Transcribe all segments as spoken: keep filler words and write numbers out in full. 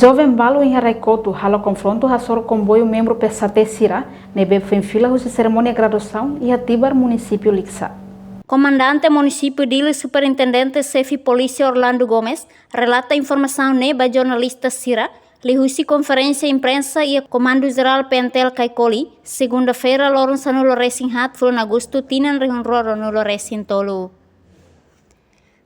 Joven balu iha Raikotu halo konfrontu hasoru komboiu membru P S H T sira ne'ebé foin fila husi serimónia graduasaun iha Tibar, munisípiu Likisá. Komandante Munisípiu Dili, Superintendente Xefe Polísia Orlando Gomes, relata informasaun ne'e ba jornalista sira liuhusi konferénsia imprensa iha Komandu Jerál P N T L Caicoli, segunda-feira, loron sanulu-resin-haat fulan Agostu, tinan rihun rua ruanulu-resin-tolu.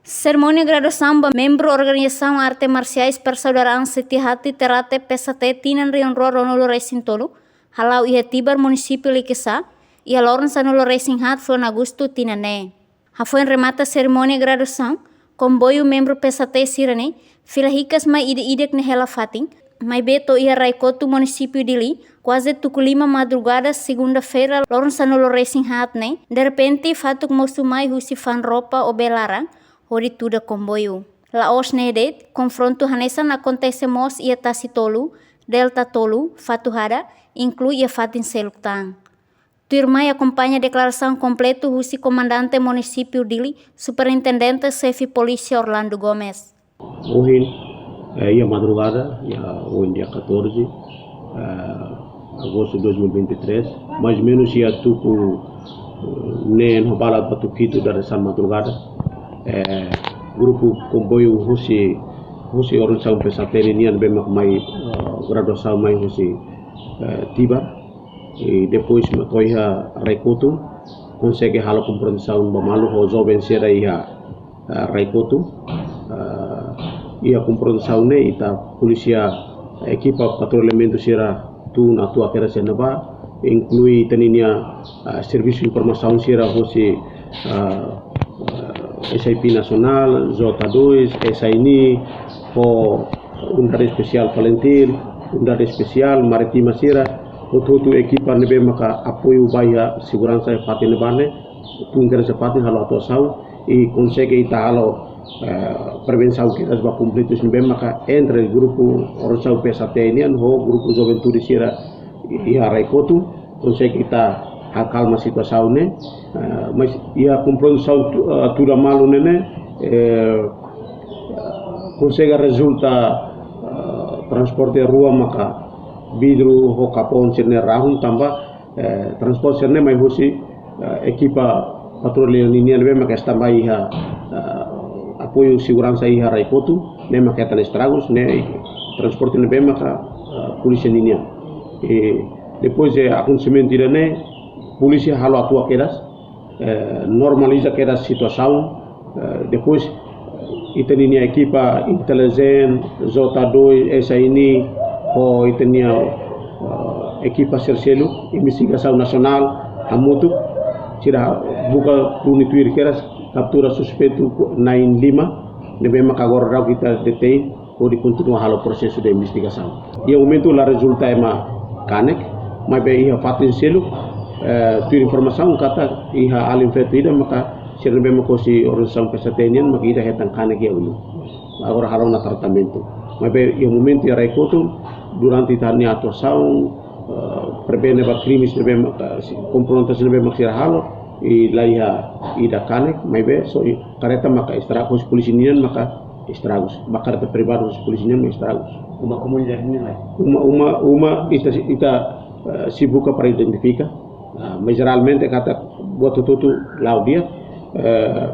Serimónia graduasaun ba membru Organizasaun Arte Marsiais Persaudaraan Setiahati Terate, P S H T, tinan rihun rua ruanulu-resin-tolu, hala'o iha Tibar, munisípiu Likisá, iha loron sanulu-resin-haat fulan Agostu tinan ne'e. Hafoin remata serimónia graduasaun, komboiu membru P S H T sira-ne'e fila hikas mai ida-idak nia hela fatin, maibé to'o iha Raikotu, munisípiu Dili, kuaze tuku lima madrugada, segunda-feira, loron sanulu-resin-haat ne'e, derrepente fatuk mosu mai husi fa'an roupa ho bee laran, hodi tuda komboiu. La'ós ne'e de'it, konfrontu hanesan akontese mós iha Tasi Tolu, Delta Tolu, Fatuhada, inklui iha fatin seluk tan. Tuirmai akompaña deklarasaun kompletu husi Komandante Munisípiu Dili, Superintendente Xefe Polísia Orlando Gomes. Ohin, eh, iha madrugada, iha ohin dia catorze, eh, agosto dois mil e vinte e três, mais ou menos iha tuku, eh, neen ho balu ba tuku hitu dadeer-saan madrugada, eh, grupu komboiu husi, husi organizasaun P S H T nian ne'ebé mak mai, eh, graduasaun mai husi, eh, Tibar. I depois mak to'o iha Raikotu, konsege halo konfrontasaun ba malu ho joven sira iha, eh, Raikotu. Eh, iha konfrontasaun ne'e ita polísia, ekipa patrullamentu sira tun atu atu kedas iha ne'ebá, inklui ita-nia, eh, servisu informasaun sira hosi, eh, eh, S I P Nasionál, J dois, S I N I, ho Unidade Espesiál Falintil, Unidade Espesiál Marítima sira, hotu-hotu ekipa ne'ebé maka apoiu ba iha seguransa iha fatin ne'ebá ne'e, tun kedas iha fatin halo atuasaun, i konsege ita halo, eh, prevensaun kedas ba konflitus ne'ebé maka entre grupu organizasaun P S H T nian ho grupu juventude sira iha Raikotu, konsege ita akalma situasaun ne'e, eh, mais iha konfrontasaun tu-, eh, tuda malu ne'e ne'e, eh, konsege rezulta, eh, transporte rua maka vidru ho kapon sira-ne'e rahun tanba, eh, transporte sira-ne'e mai husi, eh, ekipa patrulla ninian ne'ebé maka standby iha, eh, apoiu seguransa iha Raikotu, ne'e maka hetan estragus, ne'e transporte ne'ebé maka, eh, polísia ninian. I depois de akontesimentu ida-ne'e, polísia halo atu kedas, eh, normaliza kedas situasaun, eh, depois ita-nia ekipa intelijen, J dois, S I N I, ho ita-nia, eh, ekipa sira seluk, investigasaun nasionál, hamutuk, sira buka duni tuir kedas, kaptura suspeitu na'in lima, ne'ebé maka agora daudaun ita detein, hodi kontinua halo prosesu de investigasaun. Iha momentu la rezulta ema kanek, maibé iha fatin seluk, eh, tuir informasaun katak iha alin feto ida maka sira ne'ebé maka hosi organizasaun P S H T nian maka ida hetan kanek iha ulun. Agora halo ona tratamentu. Maibé iha momentu iha Raikotu, durante ita-nia atuasaun, eh, prevene ba krimes ne'ebé maka, si-, konfrontasaun ne'ebé maka sira halo, i la iha ida kanek, maibé só i-, kareta maka estragu, hosi polísia nian maka estragus. Ba kareta privadu hosi polísia nian maka estragus. Uma komunidade nian lae? Uma, uma, uma ita, ita, eh, sei buka para identifika. Ah, mas jeralmente katak buat hotu-hotu la'o di'ak. Eh,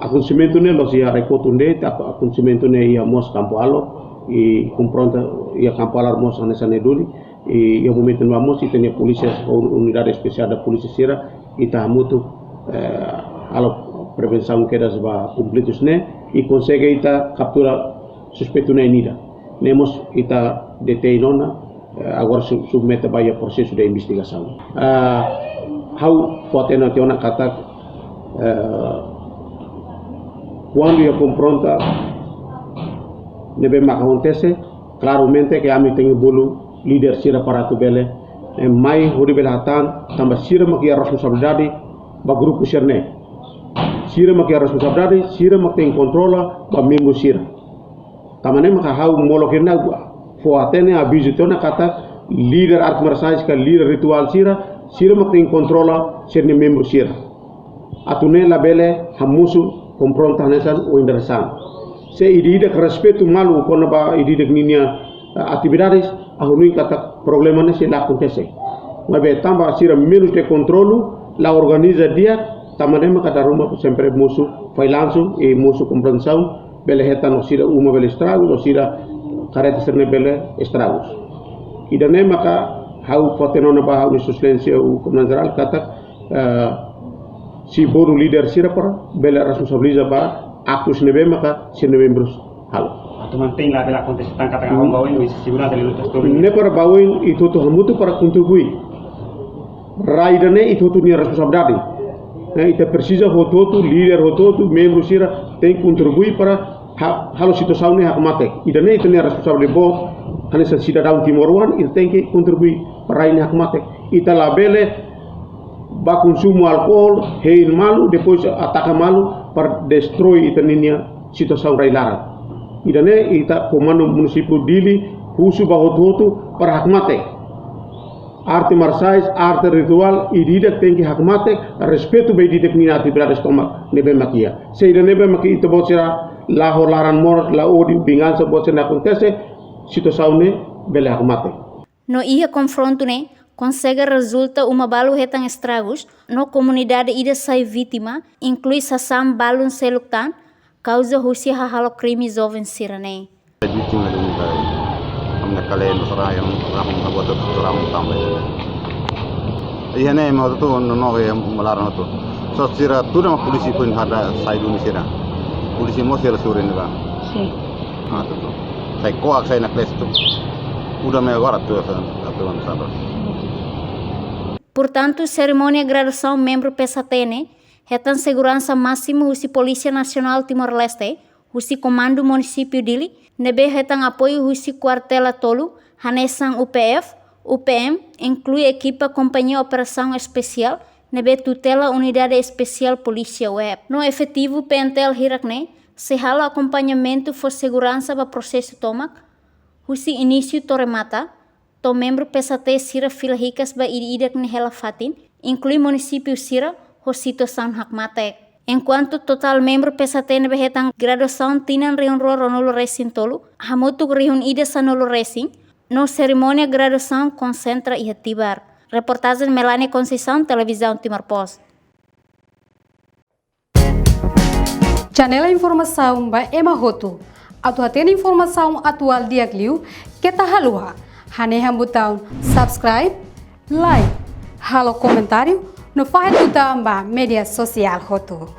akontesimentu ne'e la'ós iha Raikotu de'it, akontesimentu ne'e iha mós Kampu Alor, i konfronta iha Kampu Alor mós hanesan ne'e duni. I iha momentu ne'ebá mós ita-nia polísia, un-, Unidade Espesiál da Polísia sira, ita hamutuk, eh, halo prevensaun kedas ba konflitus ne'e, i konsege ita kaptura suspeitu na'in ida. Ne'e mós ita detein ona, eh, agora su-, submete ba iha prosesu de investigasaun. Ah, ha'u fó-hatene tiha ona katak, eh, kuandu iha konfronta ne'ebé maka akontese, klaramente ke ami tenke bolu líder sira para atu bele, eh, mai hodi bele hatán, tanba sira mak iha responsabilidade ba grupu sira-ne'e. Sira mak iha responsabilidade, sira mak tenke kontrola ba membru sira. Tanba ne'e maka ha'u molok ona fó-hatene, avizu tiha ona katak líder arte marsiais ka líder rituál sira, sira mak tenke kontrola sira-nia membru sira. Atu nune'e labele hamosu konfronta hanesan ohin dadeer-saan. Se ida-idak respeitu malu kona-ba ida-idak ninia atividades, ha'u hanoin katak problema ne'e sei la akontese. Maibé tanba sira menus de kontrolu, la organiza di'ak, tanba ne'e maka dala ruma sempre mosu fallansu i mosu komprensaun, bele hetan no sira uma bele estragu, no sira kareta sira-ne'e bele estragu. Ida-ne'e maka ha'u fó hatene ona ba ha'u-nia exelénsia o komandante jerál katak, eh, sei bolu líder sira para bele responsabiliza ba aktus ne'ebé maka sira-nia membrus halo. Atu mantein labele akontese tan katak ha'u ba oin, oin seguransa liu tus tobi. Ne'e para ba oin ita hotu hamutuk para kontribui. Rai ida-ne'e ita hotu nia responsabilidade. Ne'e ita presiza hotu-hotu, líder hotu-hotu, membru sira tenke kontribui para ha-, halo situasaun ne'e hakmatek. Ida-ne'e ita-nia responsabilidade boot, hanesan sidadaun timoroan, ita tenke kontribui para rai ne'e hakmatek. Ita labele ba konsumu alkohol, hein malu, depois ataka malu para destroi ita-nia situasaun rai-laran. Ida-ne'e ita komandu munisípiu Dili husu ba hotu-hotu para hakmatek. Arte marsiais, arte rituál, ida-idak tenke hakmatek, respeitu ba ida-idak nia atividades tomak ne'ebé mak iha. Se ida-ne'ebé mak ita-boot sira la ho laran moras, la ódiu, vingansa, buat sira-ne'e akontese, situasaun ne'e bele hakmatek. No iha konfrontu ne'e konsege rezulta uma balu hetan estragus, no komunidade ida sai vítima, inklui sasán balun seluk tan, kauza husi hahalok krime joven sira-ne'e. Vítima de um cara. Ami na kale no sara yang orang na buat tu orang tambah. Iha ne'e ema hotu no no ya malaran hotu. So sira tuda mak polísia foin hada sai duni sira. Polísia mós sira suri ne'ebá. Sin. Ah, tu, tu. Sai koak, sai na kles tu. Udah me agora tu sa, tu sa. Portantu, serimónia graduasaun membru P S H T ne'e hetan seguransa másimu husi Polísia Nasionál Timor-Leste, husi Komandu Munisípiu Dili, ne'ebé hetan apoiu husi kuartela tolu, hanesan U P F, U P M, inklui ekipa Kompañia Operasaun Espesiál, ne'ebé tutela Unidade Espesiál Polísia U E P. No efetivu P N T L hirak ne'e sei halo akompañamentu fó seguransa ba prosesu tomak, husi inísiu to'o remata, to'o membru P S H T sira fila hikas ba ida-idak nia hela fatin, inklui munisípiu sira ho situasaun hakmatek. Enkuantu totál membru P S H T ne'ebé hetan graduasaun tinan rihun rua ruanulu resin tolu, hamutuk rihun ida sanulu resin, no serimónia graduasaun konsentra iha Tibar. Reportajen Melania Conceição, Televizaun Timor Post. Janela informasaun ba ema hotu. Atu hatene informasaun atuál di'ak liu, keta haluha hanehan butaun subscribe, like, halo komentáriu, no fahe tutan ba média sosiál hotu.